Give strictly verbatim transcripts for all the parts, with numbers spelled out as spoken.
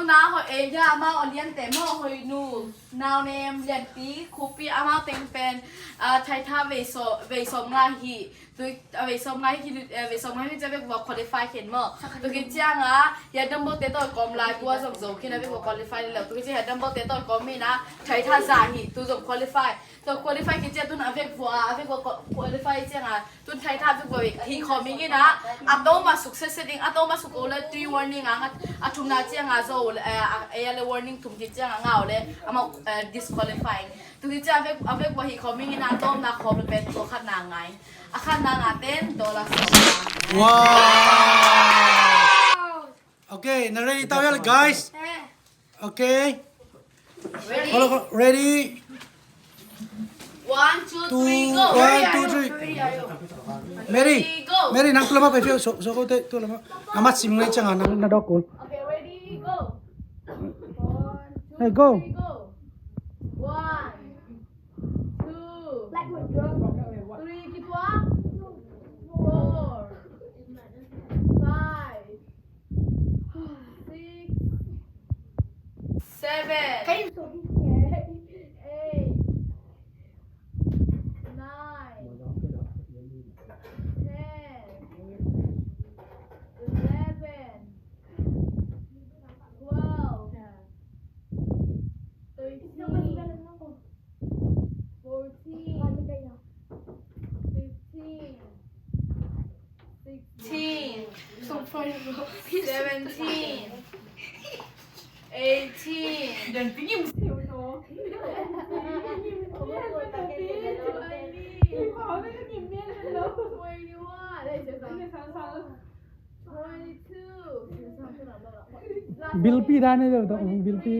Ta hoih ei dia, amau a liante maw, Hoihnu, Naunem, Lianpi, Khupi, amau teng pen, ah, thaitha vei sawm, vei sawm nga hi. Tu, ah, vei sawm nga hi, eh, vei sawm nga hi, cia vek vua qualify khin maw. Tu khit ciang a, hia Dambote tawh kawm lai, tua zong zo khin a vek vua qualify le lo. Tu khit ciang hia Dambote tawh kawm mi na, thaitha za hi, tu zong qualify. Tu qualify khit ciang tun a vek vua, a vek vua qua-, qualify ciang a, tun thaitha vek vua hi khawm ing in a, a to ma suk sese ding, a to ma suk o le three warning a, a thumna ciang a zo le, eh, a, a le warning thum khit ciang a nga o le, amau, eh, disqualify. Tu khit ciang a vek, a vek vua hi khawm ing in a, a tawpna khawm le pen tua khatna ngai. A khatna nga ten dollar sawm. Wow! Okay, na ready tau ya le, guys? Okay. Ready? Hold on, ready? One, two, Two, three, go. One, two, three. Ready, ayo. Mary, Ready, go. Mary, nang tu lama pa, so, so ko te, tu lama. Amat sim ngai changa, nang na dok kul. Okay, ready, go. One, two, Hey, go. Three, go. One, two, three, keep up. Four, five, six, seven, eight, nine, ten, eleven, twelve, thirteen, fourteen, fifteen, sixteen, seventeen, eighteen, twenty-one, twenty-two, Bilpi dan eh, bilpi.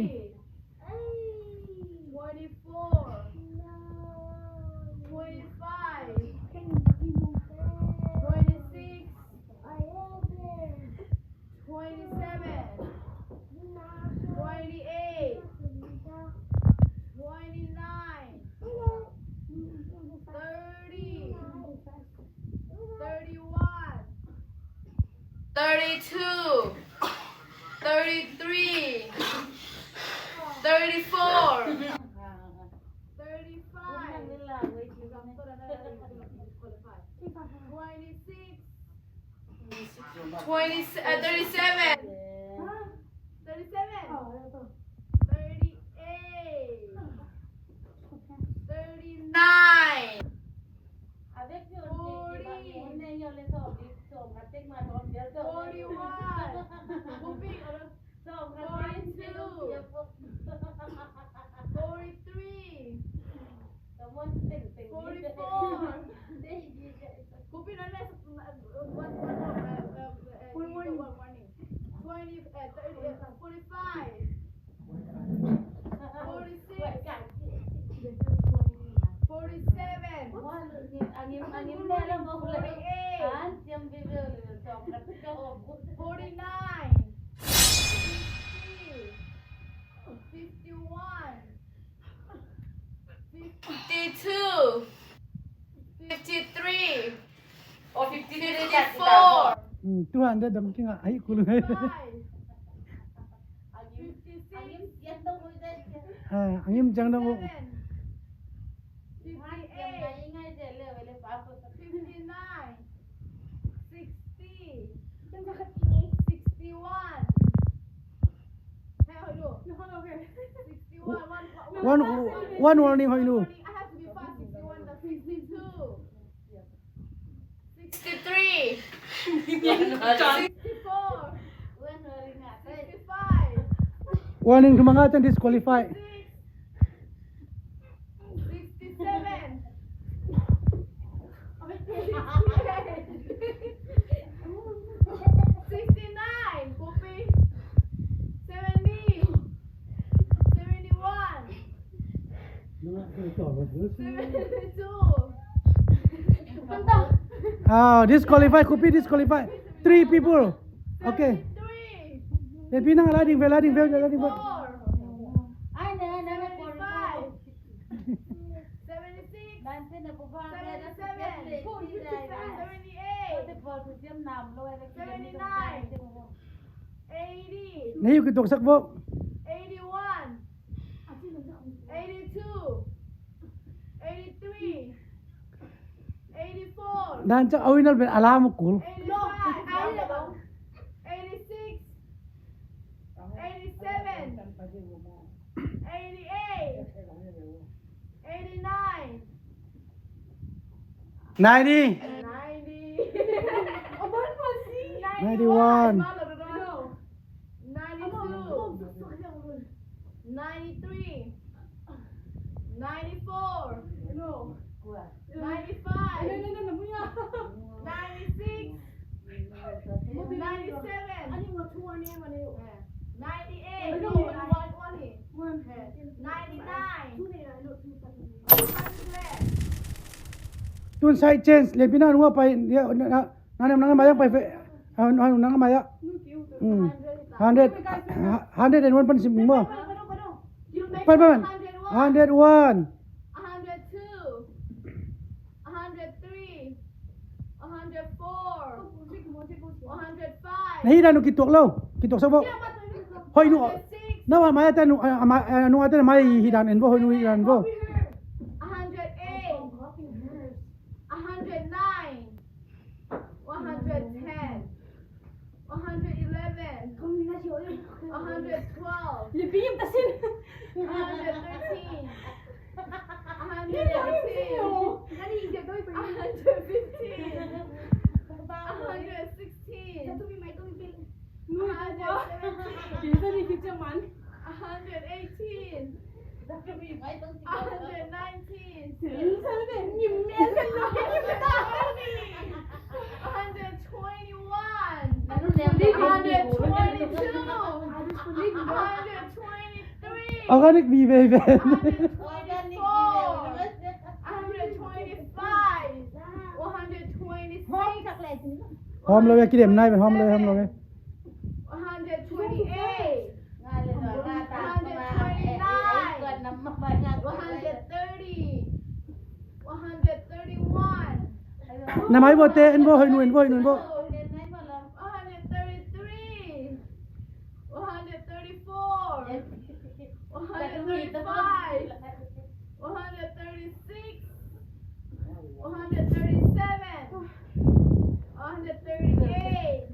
Twenty-four, twenty-five, twenty-six, twenty-seven, twenty-eight, twenty-nine, thirty, thirty-one, thirty-two, thirty-three, thirty-four, thirty-five, twenty-six, twenty, uh, thirty-seven, thirty-seven, thirty-eight, thirty-nine, forty, forty-one, forty-two, forty-three, forty-four. Kupi na na, what, what, what, uh, uh, uh, Full one. One warning. Twenty, uh, thirty, uh, forty-five. Forty-six. Forty-seven. Forty-eight. Forty-nine. Fifty. Fifty-one. Fifty-two. Fifty-three. Oh, fifty-three. Fifty-four. Hmm, two hundred dam kinga ai kul. Fifty-five. Fifty-six. Ah, angim jang dong. Fifty-seven. Fifty-eight. Fifty-nine. Sixty. Sixty-one. Hey, Hoihnu. Sixty-one. One, one, one warning, Hoihnu. I have to be fast. Sixty-one, the sixty-two. Sixty-three. Sixty-four. Sixty-five. Warning, thum a ngai ciang disqualify. Sixty-six. Sixty-seven. Sixty-nine. Kupi. Seventy. Seventy-one. Seventy-two. Ah, disqualify, Kupi disqualify. Three people. Okay. Seventy-three. Seventy-five. Seventy-six. Seventy-seven. Seventy-eight. Seventy-nine. Eighty. Na hi uh kituaksak vo. Eighty-one. Eighty-two. Eighty-three. Eighty-four. Dan cak a winal ben alam kul. Eighty-five. Eighty-six. Eighty-seven. Eighty-eight. Eighty-nine. Ninety. Ninety. Ninety-one. Ninety-two. Ninety-three. Ninety-four. Ninety-five. Ninety-six. Ninety-seven. Ninety-eight. Ninety-nine. Hundred. Tun side change, le pina nua pai, ya, na, na, na, na, maya pai fe, ah, na, na, maya. Hmm. Hundred, hundred and one pan sim mo. Pan, pan. Hundred one. Hundred two. Hundred three. Hundred four. Hundred five. Na hi dan uh kituak lo. Kituaksak vo. Hoih nu. Na wa maya ta nu, ah, ma, ah, nu ata na maya hi dan en vo, hoih nu hi dan vo. Hundred eight. Hundred nine. Hundred ten. Hundred eleven. Hundred twelve. Hundred thirteen. Hundred fourteen. Hundred fifteen. Hundred sixteen. Hundred seventeen. Hundred eighteen. Hundred nineteen. Hundred twenty-one. Hundred twenty-two. Hundred twenty-three. Organic mi baby. Hundred twenty-four. Hundred twenty-five. Hundred twenty-six. Hawm lo ya, kidem nai ben hawm lo, hawm lo ya. Hundred twenty-eight. Hundred twenty-nine. Hundred thirty. Hundred thirty-one. Na mai vo te, en vo, hoih nu, en vo, hoih nu, en vo. Hundred thirty-three. Hundred thirty-four. Hundred thirty-five. Hundred thirty-six. Hundred thirty-seven. Hundred thirty-eight.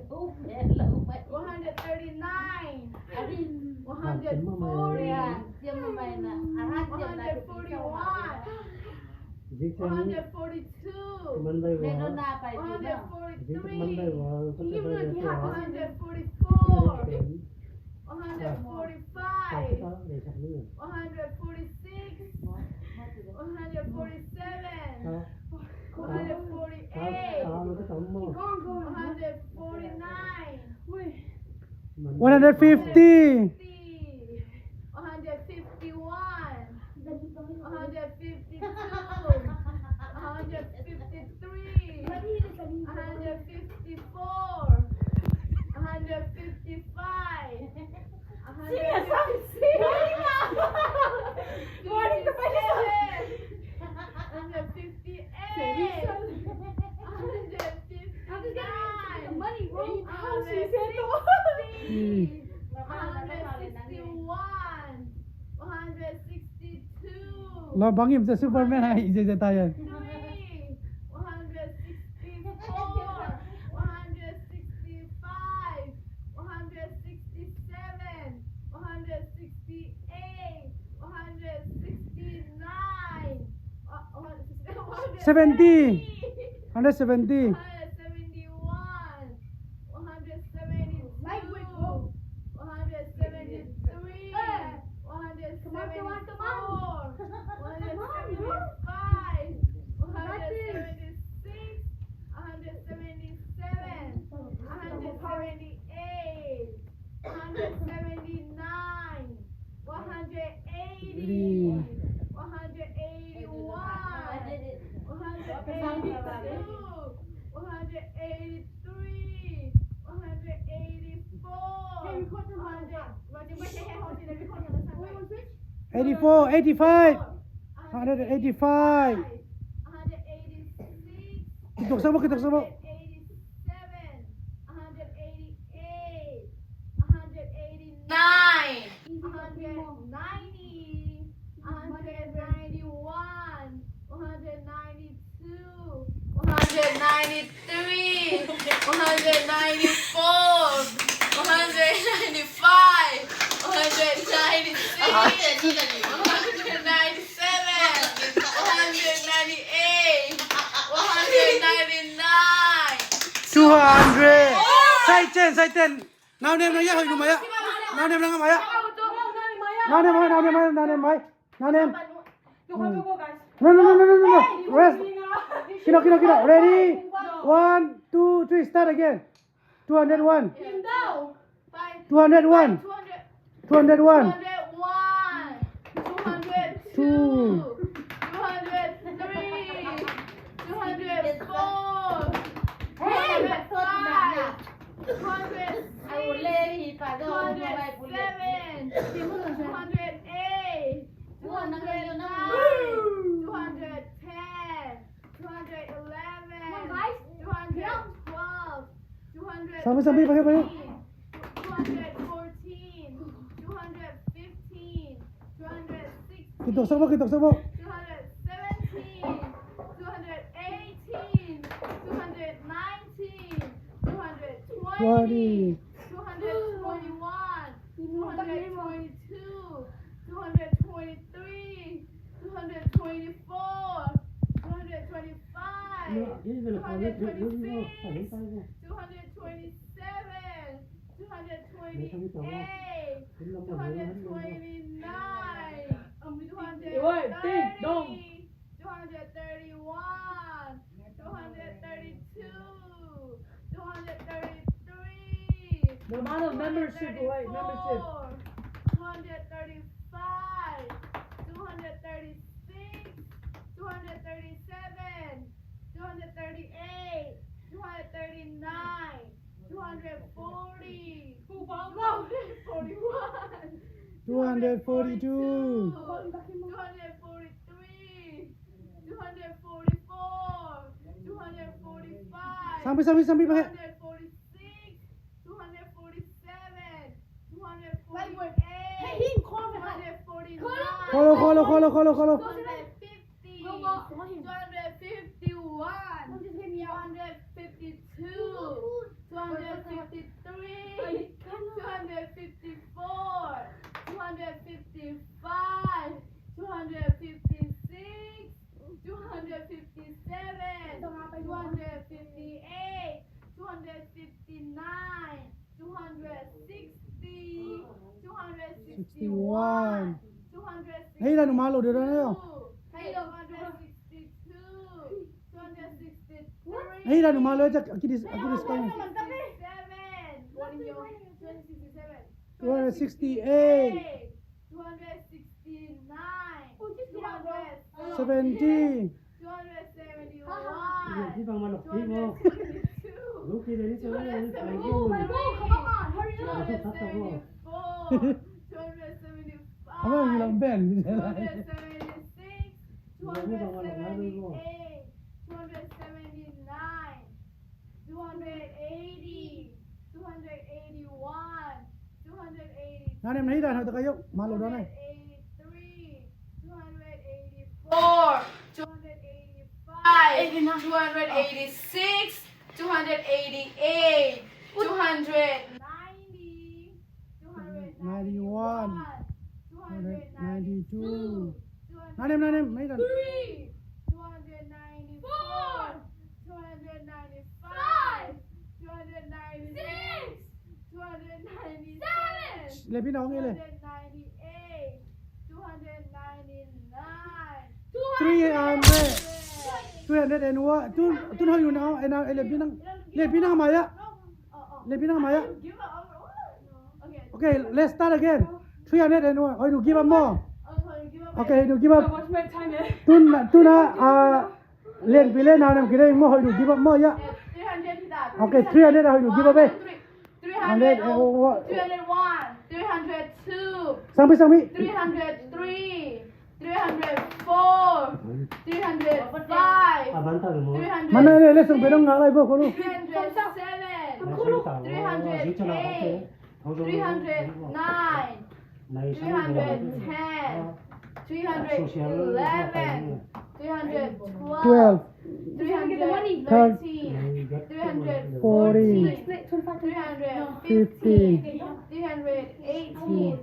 Hundred thirty-nine. Hundred forty. Hundred forty-one. Hundred forty-two. Hundred forty-three. Hundred forty-four. Hundred forty-five. Hundred forty-six. Hundred forty-seven. Hundred forty-eight. Hundred forty-nine. One hundred fifty. Hundred fifty-one. Hundred fifty-two. Hundred fifty-three. Hundred fifty-four. Hundred fifty-five. Hundred fifty-six. Hundred fifty-seven. Hundred fifty-eight. Hundred fifty-nine. Hundred sixty. Hundred sixty-one. Hundred sixty-two. Lo bangim sa Superman hai je je tayan. Three. Hundred sixty-four. Hundred sixty-five. Hundred sixty-seven. Hundred sixty-eight. Hundred sixty-nine. Seventy. Hundred seventy. Hundred seventy-one. Hundred seventy-two. Hundred seventy-three. Hundred seventy-four. Hundred seventy-five. Hundred seventy-six. Hundred seventy-seven. Hundred seventy-eight. Hundred seventy-nine. One hundred eighty. One hundred eighty-one. One hundred eighty-two. One hundred eighty-three. One hundred eighty-four. Hundred. Eighty-four, eighty-five. Hundred eighty-five. Hundred eighty-six. Kituaksak vo, kituaksak vo. Hundred eighty-seven. Hundred eighty-eight. Nine. One hundred ninety. One hundred ninety-one. One hundred ninety-two. One hundred ninety-three. One hundred ninety-four. One hundred ninety-five. One hundred ninety-six. One hundred ninety-seven. One hundred ninety-eight. One hundred ninety-nine. Two hundred. Sai ten, sai ten. Nau nem nang ya, hoih numai ah. Nau nem nang mai ah. Nau nem mai, nau nem mai, nau nem mai. Nau nem. No, no, no, no, no, no, no. Rest. Kino, kino, kino. Ready? One, two, three. Start again. Two hundred one. Two hundred one. Two hundred one. Two hundred one. Two hundred two. Two hundred three. Two hundred four. Two hundred five. Two hundred six. Two hundred seven. Two hundred eight. Two hundred nine. Two hundred ten. Two hundred eleven. Come on, guys. Two hundred twelve. Two hundred thirteen. Sampai, sampai, pakai, pakai. Two hundred fourteen. Two hundred fifteen. Two hundred sixteen. Kitok sabo, kitok sabo. Two hundred seventeen. Two hundred eighteen. Two hundred nineteen. Two hundred twenty. Twenty. Two hundred twenty-one. Two hundred twenty-two. Two hundred twenty-three. Two hundred twenty-four, two hundred twenty-five, two hundred twenty-six, two hundred twenty-seven, two hundred twenty-eight, two hundred twenty-nine, two hundred thirty, two hundred thirty-one, two hundred thirty-two, two hundred thirty-three. The amount of membership, right? Membership. Two hundred thirty-five, two hundred thirty-six, two hundred thirty-seven, two hundred thirty-eight, two hundred thirty-nine, two hundred forty, two hundred forty-one, two hundred forty-two, two hundred forty-three, two hundred forty-four, two hundred forty-five, sampai, sampai, sampai, pakai. Two hundred forty-six, two hundred forty-seven, two hundred forty-eight, two hundred forty-nine, kolo, kolo, kolo, kolo, kolo. Two hundred fifty, two hundred fifty-one, two hundred fifty-two, two hundred fifty-three, two hundred fifty-four, two hundred fifty-five, two hundred fifty-six, two hundred fifty-seven, two hundred fifty-eight, two hundred fifty-nine, two hundred sixty, two hundred sixty-one, two hundred sixty-two. Hey, dah numalo dia dah. Hey, two hundred sixty-two, two hundred sixty-three. Hey, dah numalo aja, aki dis, aki dis kau. Two hundred sixty-seven. Two hundred sixty-eight. Two hundred sixty-nine. Two hundred seventy. Two hundred seventy-one. Two hundred seventy-two. Two hundred seventy-three. Two hundred seventy-four. Two hundred seventy-five. Two hundred seventy-six. Two hundred seventy-eight. Two hundred seventy-nine. Two hundred eighty, two hundred eighty-one, two hundred eighty-two, nane mna hi dan hau ta ka yo, malo dan ai. Two hundred eighty-three, two hundred eighty-four, two hundred eighty-five, two hundred eighty-six, two hundred eighty-eight, two hundred ninety, two hundred ninety-one, two hundred ninety-two, nane mna, nane mna hi dan. Two hundred ninety-four, two hundred ninety-five, two hundred ninety-six, two hundred ninety-seven, le pi na ong e le. Two hundred ninety-eight, two hundred ninety-nine, three hundred. Three hundred and one. Tu, tu na yu na, and, uh, le pi na, le pi na maya. Le pi na maya. Okay, let's start again. Three hundred and one. Hoih nu give up maw? Okay, hoih nu give up. Tun, tun a, ah, Lian pi le nau nem kidei maw, hoih nu give up maw, ya. Okay, three hundred, hoih nu give up e. Three hundred, three hundred one, three hundred two, sang pi, sang pi. Three hundred three, three hundred four, three hundred five, three hundred six, mana le, le sung pe dong ngak lai bo ko lu. Three hundred seven, three hundred eight, three hundred nine, three hundred ten, three hundred eleven, three hundred twelve, twelve, three hundred thirteen, three hundred fourteen, three hundred fifteen, three hundred eighteen,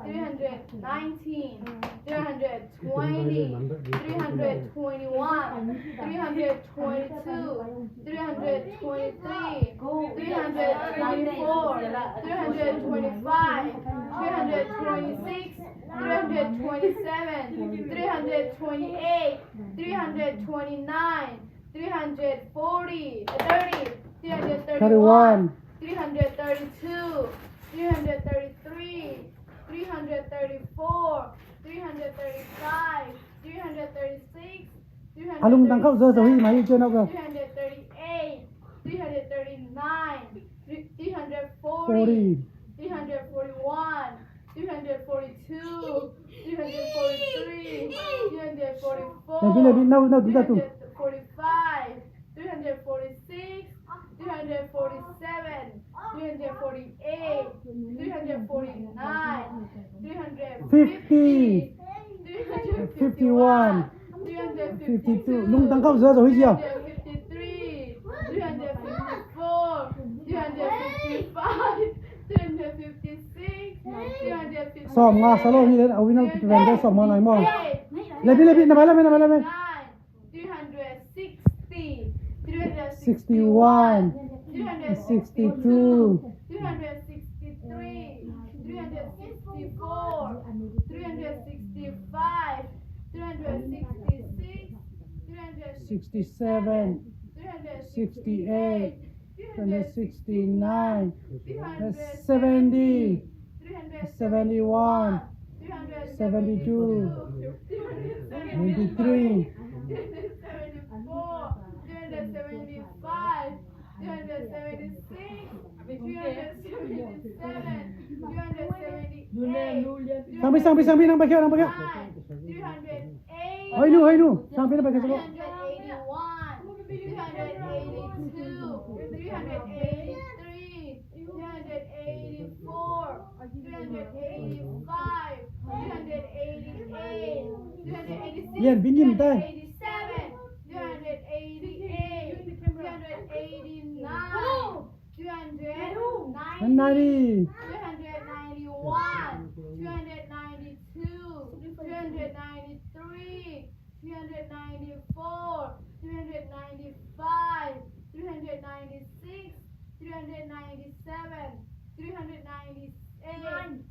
three hundred nineteen, three hundred twenty, three hundred twenty-one, three hundred twenty-two, three hundred twenty-three, three hundred twenty-four, three hundred twenty-five, three hundred twenty-six, three hundred twenty-seven, three hundred twenty-eight, three hundred twenty-nine, three hundred forty, thirty, three hundred thirty-one, thirty-one, three hundred thirty-two, three hundred thirty-three, three hundred thirty-four, three hundred thirty-five, three hundred thirty-six, three hundred thirty-seven, a lungtang khauh zaw zaw hi mah hi cian aw. Three hundred thirty-eight, three hundred thirty-nine, three hundred forty, three hundred forty-one, three hundred forty-two, three hundred forty-three, three hundred forty-four, lebi lebi nau nau three hundred forty-five, three hundred forty-six, three hundred forty-seven, three hundred forty-eight, three hundred forty-nine, three hundred fifty, fifty-one, fifty-two. Lungtang khauh zaw zaw hi cia. Three hundred fifty-three, three hundred fifty-four, three hundred fifty-five, three hundred fifty-six, three hundred fifty-seven, sawmnga sa lo hi len a winner twenty sawmnga nai maw. Lebi lebi na bai lame na bai lame. Three hundred sixty, three hundred sixty-one, three hundred sixty-two, three hundred sixty-three, three hundred sixty-four, three hundred sixty-five, three hundred sixty-six, three hundred sixty-seven, three hundred sixty-eight, three hundred sixty-nine, three hundred seventy, three hundred seventy-one, three hundred seventy-two, three hundred seventy-three, three hundred seventy-four, three hundred seventy-five, three hundred seventy-six, three hundred seventy-seven, three hundred seventy-eight, sangpi sangpi sangpi nang pakhia nang pakhia. Three hundred eight, hoinu hoinu sangpi nang pakhia sangpi. Three hundred eighty-one, three hundred eighty-two, three hundred eighty-three, three hundred eighty-four, three hundred eighty-five, three hundred eighty-eight, three hundred eighty-six, lian bingim tai, three hundred eighty-seven, three hundred eighty-eight, three hundred eighty-nine, three hundred ninety, ninety, three hundred ninety-one, three hundred ninety-two, three hundred ninety-three, three hundred ninety-four, three hundred ninety-five, three hundred ninety-six, three hundred ninety-seven, three hundred ninety-eight,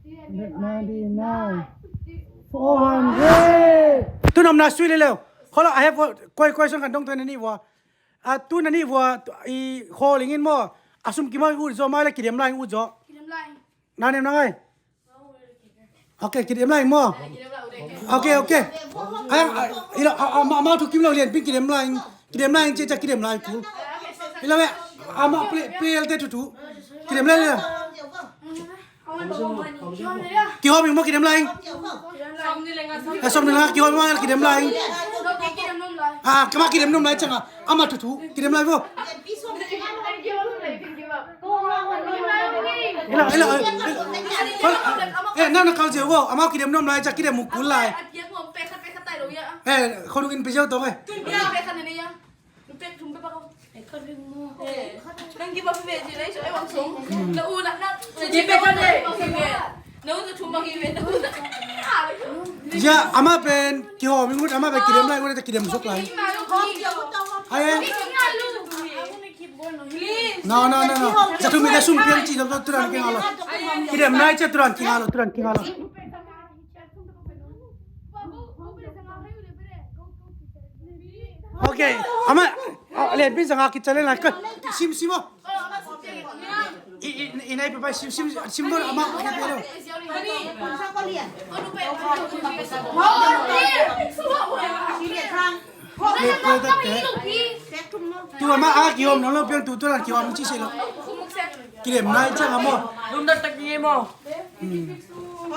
three hundred ninety-nine, four hundred. Tu nopna sui leleu. Hold on, I have a que- question kan dong twenty ni vua. A tu na ni vua i khawl ingin maw. A sum kimau i ut zaw mai le kidem lai ing ut zaw. Kidem lai. Na nem na ngai. Ok, kidem lai ing maw. Ok, ok. Ai, ai, ila, a, a, ma, ma thu kim lo lian pin kidem lai ing. Kidem lai ing, cia, cia kidem lai kul. Ila we, a ma play, play te thu thu. Kidem lai le. Kihawm ing maw kidem lai ing. Eh, sawm ni le nga kihawm ing maw kidem lai ing. Ah, kama kidem nuam lai ciang a. Ama thu thu kidem lai vo. Ila, ila, ila. Eh, na na kal zeu vo. Ama kidem nuam lai ciang kidem mu kul lai. Eh, khonung in pi zeu tong eh. Ya, ama pen kihawm ing ut, ama pen kidem lai ut, kidem suk lai. Ai, eh. No, no, no, no. Za thum mi da sum piang ci, tu dan kinga lo. Kidem lai ci, tu dan kinga lo, tu dan kinga lo. Ok, ama, ah, lian pin zanga kichallenge lai ka. Sim, sim o. I, i, i nai pa pai sim, sim, sim don ama. Play, play, play, play. Tu ama a kihawm nong lo piang tu tu la kihawm ci se lo. Kidem nai ciang a maw. Lum dot tak ni maw.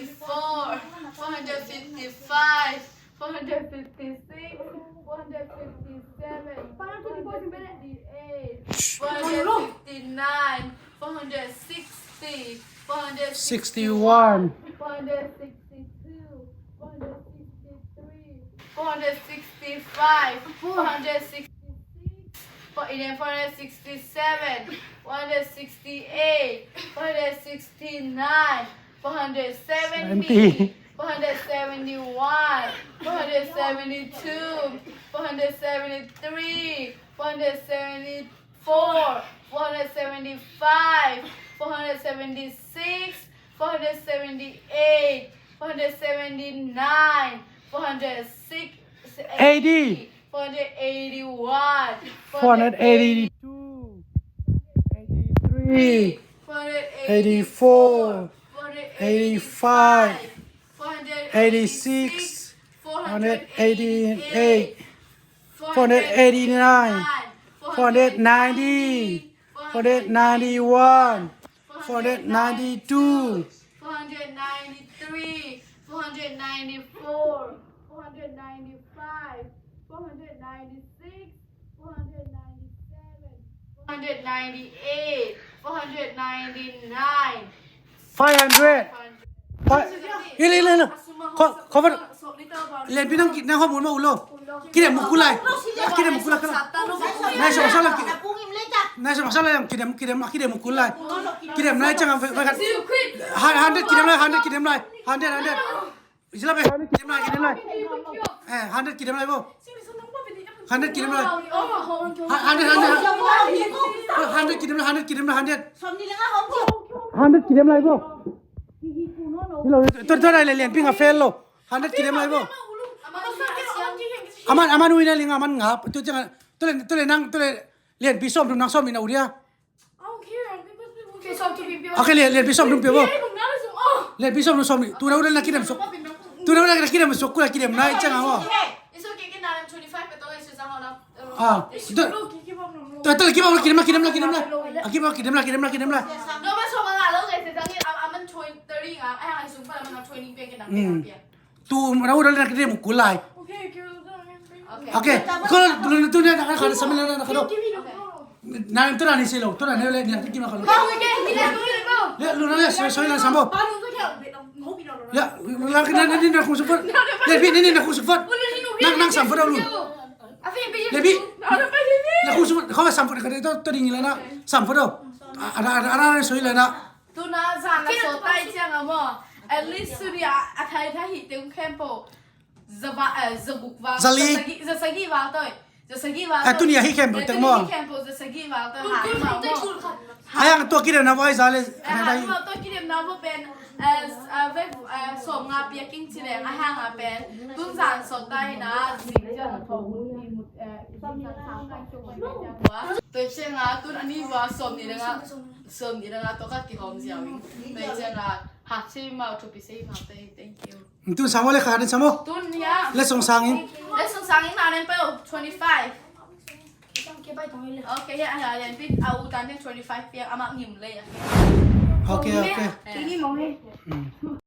fifty-four, four hundred fifty-five, four hundred fifty-six, four hundred fifty-seven, four hundred fifty-eight, four hundred fifty-nine, four hundred sixty, four hundred sixty-one, four hundred sixty-two, four hundred sixty-three, four hundred sixty-five, four hundred sixty-six, four hundred sixty-seven, four hundred sixty-eight, four hundred sixty-nine, four hundred seventy, four hundred seventy-one, four hundred seventy-two, four hundred seventy-three, four hundred seventy-four, four hundred seventy-five, four hundred seventy-six, four hundred seventy-eight, four hundred seventy-nine, four hundred six, eighty, four hundred eighty-one, four hundred eighty-two, eighty-three, four hundred eighty-four, four hundred eighty-five, four hundred eighty-six, four hundred eighty-eight, four hundred eighty-nine, four hundred ninety, four hundred ninety-one, four hundred ninety-two, four hundred ninety-three, four hundred ninety-four, four hundred ninety-five, four hundred ninety-six, four hundred ninety-seven, four hundred ninety-eight, four hundred ninety-nine, five hundred. Ila, ila, ila. Ko, ko, lianpi nang, nang hawm un mah uh lo. Kidem mukul lai. Kidem mukul lai. Nai sa masa lam ki-, nai sa masa lam kidem, kidem, kidem mukul lai. Kidem lai ciang a, hundred kidem lai, hundred kidem lai. Hundred, hundred. Isi la pe, hundred kidem lai, kidem lai. Eh, hundred kidem lai bo. Hundred kidem lai. Hundred, hundred, hundred. Hundred kidem lai, hundred kidem lai, hundred. Hundred kidem lai bo. Tua, tua lai le lianpi nga fail lo. Hundred kidem lai bo. Aman, aman ui na ling aman nga. Tua ciang, tua le, tua le nang, tua le lianpi sawm thum nang sawm nih na uh dia. Okay, lianpi sawm thum pia bo. Lianpi sawm thum sawm nih. Tu na uh na kidem sawm. Tu na uh na kidem sawm kul a kidem nai ciang a bo. Ah, tu, tu, tu, keep up, keep up, keep up, keep up. Ah, keep up, keep up, keep up, keep up. No, mas so mga lo, guys, sa tangin, am, aman twenty, thirty nga, ay, ang isang pala, mga twenty pa, kita, kita. Tu, mana udah nak dia mukul lai. Okay, okay, okay. Okay. Kau dulu tu ni nak kena sama lah nak kena. Na, tu na ni silo, tu na ni le, ni na kiki makalo. Ya, lu na le, sorry, sorry, lang sambo. Ya, lu na kena ni na kusuk fot. Ya, bi ni ni na kusuk fot. Nang, nang sambo dah lu. Lebi. Na kusuk fot, kau sambo dah kena tu, tu dingin lah na. Sambo dah. Ada, ada, ada, sorry lah na. Tu na zan na so tai ciang a maw. At least tu ni a, a thai thai hi teng khempeuh. Za va, eh, za guk val. Za li. Za sagi, za sagi val toi. Za sagi val toi. Eh, tu ni a hi khempeuh teng maw. Za sagi val toi. Hai maw. Hai ang tua kidem na vai za le. Eh, hai maw tua kidem na vai pen. Eh, eh, ve, eh, som nga pia king ci le, a hang a pen. Tun zan so tai na, zing ciang a thong hun ni mut, eh, Toi ciang a tun a ni va som ni dang a, som ni dang a tawh ka kihawm ziau in. Toi ciang a hak sei mau, thupi sei mau te, thank you. Tun sam le kha den sam o. Tun ya. Le song sang in. Le song sang in na nen pa twenty five. Okay, ya, ya, ya, pin a u tan den twenty five piang ama ngim le ya. Okay, okay. Kini mong he.